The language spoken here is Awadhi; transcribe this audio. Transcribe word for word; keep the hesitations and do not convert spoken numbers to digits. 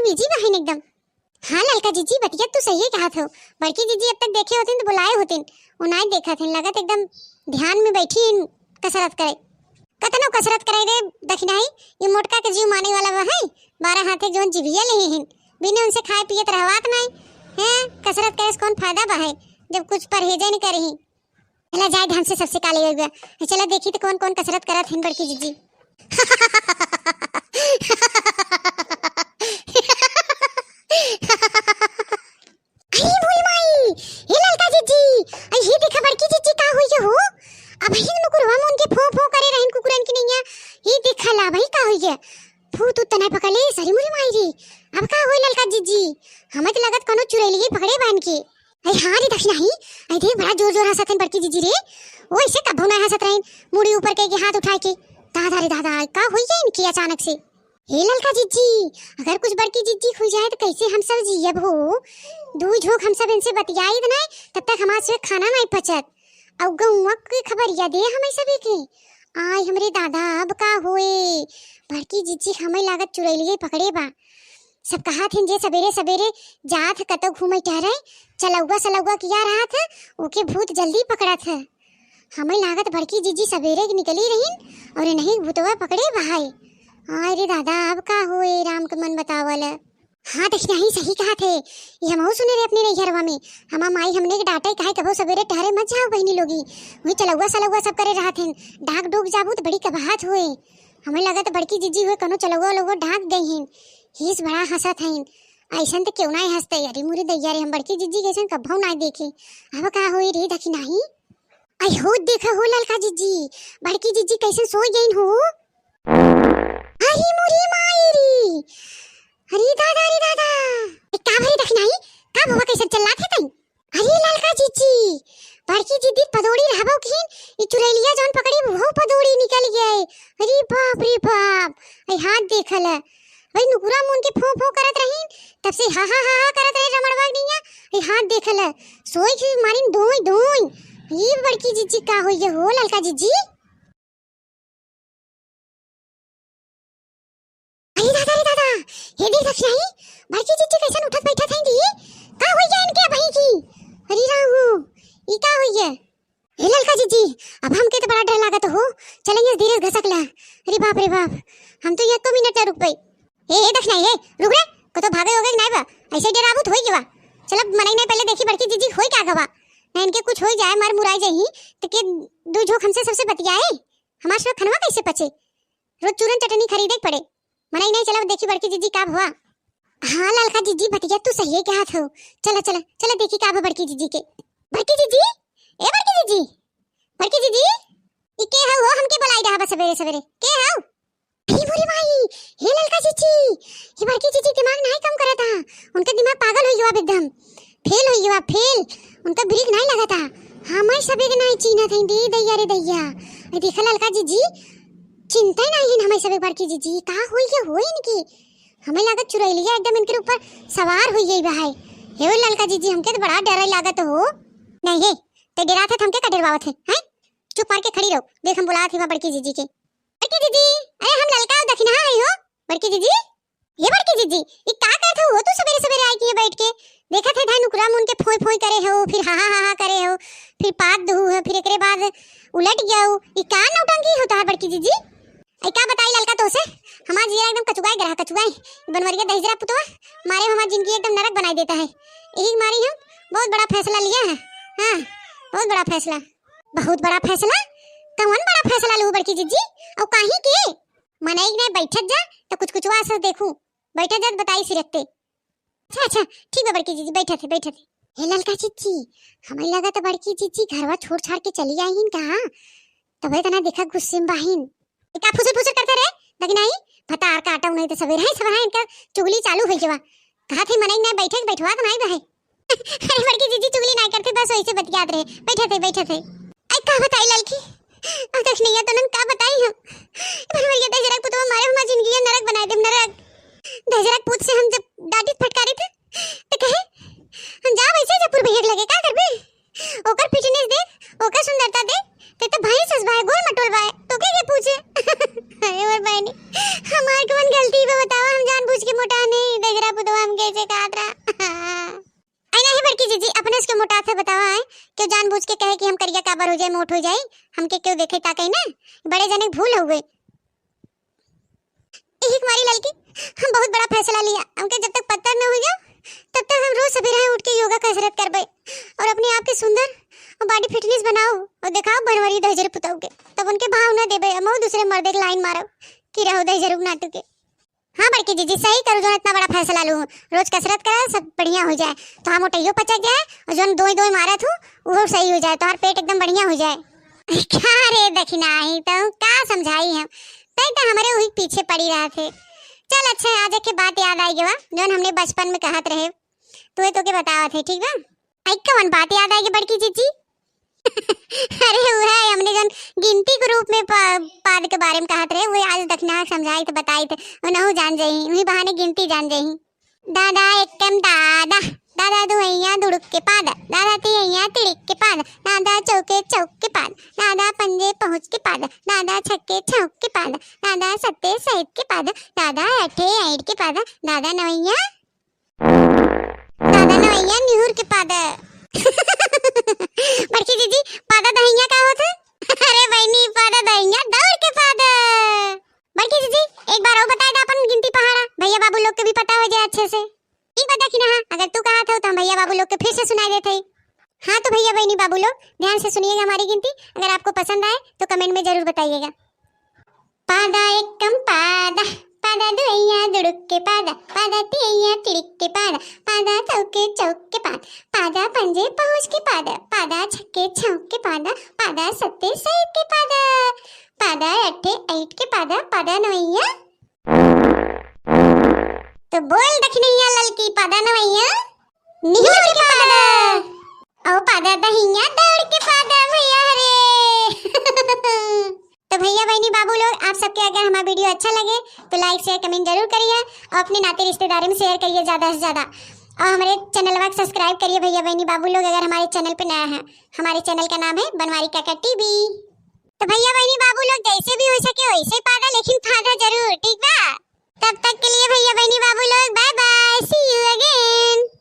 busy बहिन एकदम। हाँ ललका जिज्जी, बतिया तू सही कहत हो। बड़की जिज्जी अब तक देखे होतिन तो बुलाए होतिन, उ नाई देखत हिन, लगत एकदम ध्यान में बैठी हिन कसरत करे। कतनो कसरत करे रे दखिनाही, ये मोटका के जीव माने वाला बा है, बारह हाथे जौन जिभिया लेहे हिन, बिना उनसे खाए पियत रहवात नाई। हैं, कसरत करे से कौन फायदा बा है, जब कुछ परहेजे नहीं करही। चला जाए ध्यान से, सबसे काले हो गया। चला देखी तो कौन कौन कसरत करत हिन बड़की जिज्जी। अरे मोरी माई, हे ललका जिज्जी, अरे ये देखा बड़की जिज्जी का होई है हो? अब हिन नुकुरवा में उनके फों फों करे रहन कुकुरन की नैया। ये देखा ला भाई का होई है? फू तू तना पकड़ ले, सरी मोरी माई रे। अब का होई ललका जिज्जी? हमें तो लगत कोनो चुड़ैलिये पकड़े बान के। अरे हाँ रे दखिनाही, अरे देख बड़ा जोर जोर हंसत हन बड़की जिज्जी रे। वो ऐसे कभो ना हंसत रहन, मुड़ी ऊपर के, के हाथ उठाए के। दादा रे दादा, का होई है इनके अचानक से? हे ललका जिज्जी, अगर कुछ बड़की जिज्जी खुल जाए तो कैसे हम सब जियब हो? दू झोंक हम सब इनसे बतियाई देना, तब तक हमारे से खाना नहीं पचत। और गौवा के खबरिया दे हमें सभी के। आय हमरे दादा, अब का होए? बड़की जिज्जी हमें लागत चुड़ैलिये पकड़े बा। सब कहत हिन जे सबेरे सबेरे जात ह कतौ घूमे टहरे, चलौआ सलौआ किया रहत ह, ओके भूत जल्दी पकड़त ह। हमें लागत बड़की जिज्जी सबेरे के निकली रहीन और इन्हीं भूतवा पकड़े बहाए। आय रे दादा, अब का होए राम के मन बतावल। हाँ दखिनाही सही कहत है, ये हमहू सुने रहे अपने नैहरवा में। हमार माई हमने के डांटे कहे कबो सबेरे टहरे मत जाओ बहिनी लोगी, वही चलौआ सलौआ सब करे रहत हिन, डाक डूक जाबू तो बड़ी कबहात होए। हमें लगत बड़की जिज्जी हुए कोनो चलौआ उलौआ ढाक गई हिन। हीस बड़ा हंसत हईन। ऐसन त केहू नाई हंसते, अरे मुरी दैया रे, हम बड़की जिज्जी के ऐसन कब्बो नाई देखे। अब का होई रे दखिनाही? आई हो देखा हो ललका जिज्जी, बड़की जिज्जी कैसन सोई गईन हो। अरे मुरी माई रे, अरे दादा रे दादा, ए का भरे दखिनाही, का भवा कैसन चल्लात है तई? अरे ललका जिज्जी, बड़की जिज्जी पदोड़ी रहबो किन, ई चुड़ैलिया जौन पकड़ी, उहौ पदोड़ी निकल गए। अरे बाप रे बाप, आई हाथ देखल। भाई नुकुरा मुन के फों फों करत रहीन, तब से हा हा हा हा करत रहे रमणवा निया। आई हाथ देखल, सोई के मारिन डोई डोई। ये बड़की जिज्जी का होई हो ललका जिज्जी? अरे दादा रे दादा, हे देख दखिनाही, बड़की जिज्जी कैसन उठत बैठत हैं जी? का होई है इनके अबही की? अरे राम हो, ई का होई है? हे ललका जिज्जी, अब हमके तो बड़ा डर लागत हो। चलेंगे धीरे से घसक ला। अरे बाप रे बाप, हम तो एको मिनट ना रुक पाई। ए, ए दखिनाही, ए, रुक रे, कतो भागे होगे नाई बा। ऐसे डराबू तो होई गवा। चल अब मनई नहीं पहले देखी बड़की जिज्जी होई का गवा। ना इनके कुछ होई जाए, मर मुराई जाई, तो के दू झोंक हमसे सबसे बतियाए। हमार सब खनवा कैसे पचे? रोज चूरन चटनी खरीदे के पड़े। मनई नहीं, चला देखी बड़की जिज्जी का भवा। हाँ ललका जिज्जी, बतिया तू सही है कहत हो। चला चला चला देखी का भवा बड़की जिज्जी के। बड़की जिज्जी, ए बड़की जिज्जी, बड़की जिज्जी, ई के हऊ हो हमके बुलाई रहा बा सबेरे सबेरे? के हऊ? अरे मोरी माई, हे ललका जिज्जी, ये बड़की जिज्जी दिमाग नहीं काम करता। उनका दिमाग पागल हो गया एकदम। फेल हो गया, फेल। उनका ब्रेक नहीं लगता। हमें सबे के नहीं चीन्हत है, दे दैया रे दैया। ए, देखा ललका जिज्जी, चिंता ही नहीं है हमें सबे बड़की जिज्जी। का होई के होई इनकी? हमें लागत चुड़ैलिया एकदम इनके ऊपर सवार हुई गई बा है। हे ओ ललका जिज्जी, हमके तो बड़ा डर लागत हो। नहीं है, ते डरात है तो हमके का डरवावत है, हैं? चुप मार के खड़ी रहो, देख हम बुलावत ही बड़की जिज्जी के। बड़की जिज्जी, अरे हम ललका और दखिनहा है हो। बड़की जिज्जी, ये बड़की जिज्जी, ई का करत हो तू सबेरे सबेरे आई के बैठ के? देखत है धाई नुकुरा मुन के फोई फोई करे हो, फिर हा हा हा हा करे हो, फिर पाद दहू है, फिर एकरे बाद उलट गया हो। ई का नौटंकी हो तोहार बड़की जिज्जी? आई का बताई ललका तोसे, हमार जिया एकदम कचुआई गया, कचुआई। बनवरिया दहिजरा पुतवा मारे हमार जिंदगी एकदम नरक बनाई देता है। यही मारी हम बहुत बड़ा फैसला लिया है। हाँ, बहुत बड़ा फैसला। बहुत बड़ा फैसला? कौन बड़ा फैसला लू बड़की जिज्जी? और काहे के? मनई नहीं बैठत जा तो कुछ कुछ वास देखू। बैठत जा तो बताई सिरकते। अच्छा अच्छा, ठीक बा बड़की जिज्जी, बैठत है, बैठत है। हे ललका जिज्जी, हमें लगा तो बड़की जिज्जी घरवा छोड़ छाड़ के चली आई हिन कहाँ? तबे तना देखा गुस्से में बाहिन। ए का फुसुर फुसुर करते रे? दखिनहा, भतार काटा नहीं तो सबेरे है सब है इनका चुगली चालू हो गवा। कहा थे मनई नहीं बैठे, बैठवा तो नहीं बहे। अरे बड़की जिज्जी चुगली नहीं करते, बस वैसे बतियात रहे। बैठे थे, बैठे थे। आई का बताई ललकी? अब दखिनहा तो नन का बताई हम। पर हमारे ये दहिजरा पुतवा मारे हमार जिंदगी नरक बनाए दे, नरक। दहिजरा पूत से हम जब डांटी फटकारी थे, तो कहे, "हम जा वैसे जब पूर्व भैया के लगे, का करबे? ओकर फिटनेस देख, ओकर सुंदरता देख, ते तो भैंस अस बाय, गोल मटोल बाय, तो के, के पूछे?" अरे मोर बहनी, हमार कौन गलती बा बतावा, हम जानबूझ के मोटा नहीं, दहिजरा पुत मोटा से बतावा है, क्यों जानबूझ के कहे कि हम करिया काबर हो जाए, मोट हो जाए, हमके क्यों देखे ताके ना, बड़े जने के भूल हो गई। यही कुमारी ललकी, हम बहुत बड़ा फैसला लिया। हमके जब तक पत्थर न हो जाओ, तब तक हम रोज सवेरे उठ के योगा कसरत करबे और अपने आप के सुंदर और बॉडी फिटनेस बनाओ और दिखाओ बनवारी दहिजर पुताऊ के। तब उनके भाव न देबे, हम दूसरे मर्दे के लाइन मारब कि रहो दहिजर नाटू के। हाँ बड़की जीजी, सही करू, जो इतना बड़ा फैसला लू, रोज कसरत करे, सब बढ़िया हो जाए, तो हम मोटाइयो पचक जाए और जो दोई दोई मारत हूँ, वो सही हो जाए, तोहार पेट एकदम बढ़िया हो जाए। क्या रे दखिनाही, तो का समझाई हम, तै तो हमरे वही पीछे पड़ी रहा थे। चल अच्छा, आज एक बात याद आई गवा, जौन हमने बचपन में कहत रहे, तुहे तो के बतावत है, ठीक बा? आई कवन बात याद आई गई बड़की जीजी? अरे वो है, हमने जौन गिनती के रूप में पा-, पाद के बारे में कहत रहे, वो आज दखिना समझाई तो बताई थे, उनहु जान जाई, वही बहाने गिनती जान जाई। दादा एकम दादा, दादा दुहैया दुड़ुक के पाद, दादा तिहैया तिड़िक के पाद, दादा चौके चौक के पाद, दादा पंजे पहुँच के पाद, दादा छक्के छौक के पाद, दादा सत्ते सहित के पाद, दादा अठे ऐठ के पाद, दादा नवैया, दादा नवैया निहुर के पाद। बड़की जीजी, पादा दहैया का होत है? अरे बहनी, पादा दहैया दौड़ के पाद। बड़की जीजी, एक बार और बताए दा अपन गिनती पहाड़ा, भैया बाबू लोग के भी पता हो जाए अच्छे से। ठीक बा दखिना, हाँ, अगर तू कहत हो तो हम भैया बाबू लोग के फिर से सुनाई देते हैं। हाँ तो भैया बहनी बाबू लोग, ध्यान से सुनिएगा हमारी गिनती। अगर आपको पसंद आए तो कमेंट में जरूर बताइएगा। पादा एकम पादा, पादा दुइया दुड़ुक के पादा, पादा तिइया तिड़िक के पादा, पादा चौके चौक के पादा, पादा पंजे पहुँच के पादा, पादा छक्के छौक के पादा, पादा सत्ते सहित के पादा, पादा अठे ऐठ के पादा, पादा नवैया। तो बोल दखिनैया ललकी, पादा नवैया निहुर के पादा। औ पादा दहिया दौड़ के पादा भैया रे। तो भैया बहनी बाबू लोग, आप सबके अगर हमारा वीडियो अच्छा लगे तो लाइक शेयर कमेंट जरूर करिए और अपने नाते रिश्तेदारों में शेयर करिए ज़्यादा से ज़्यादा। और हमारे चैनलवा को सब्सक्राइब करिए भैया बहनी बाबू लोग, अगर हमारे चैनल पे नया है। हमारे चैनल का नाम है बनवारी काका टीवी। तो भैया बहनी बाबू लोग, जैसे भी हो सके वैसे पादा, लेकिन पादा जरूर, ठीक बा? तब तक के लिए भैया बहनी बाबू लोग, bye bye, see you again।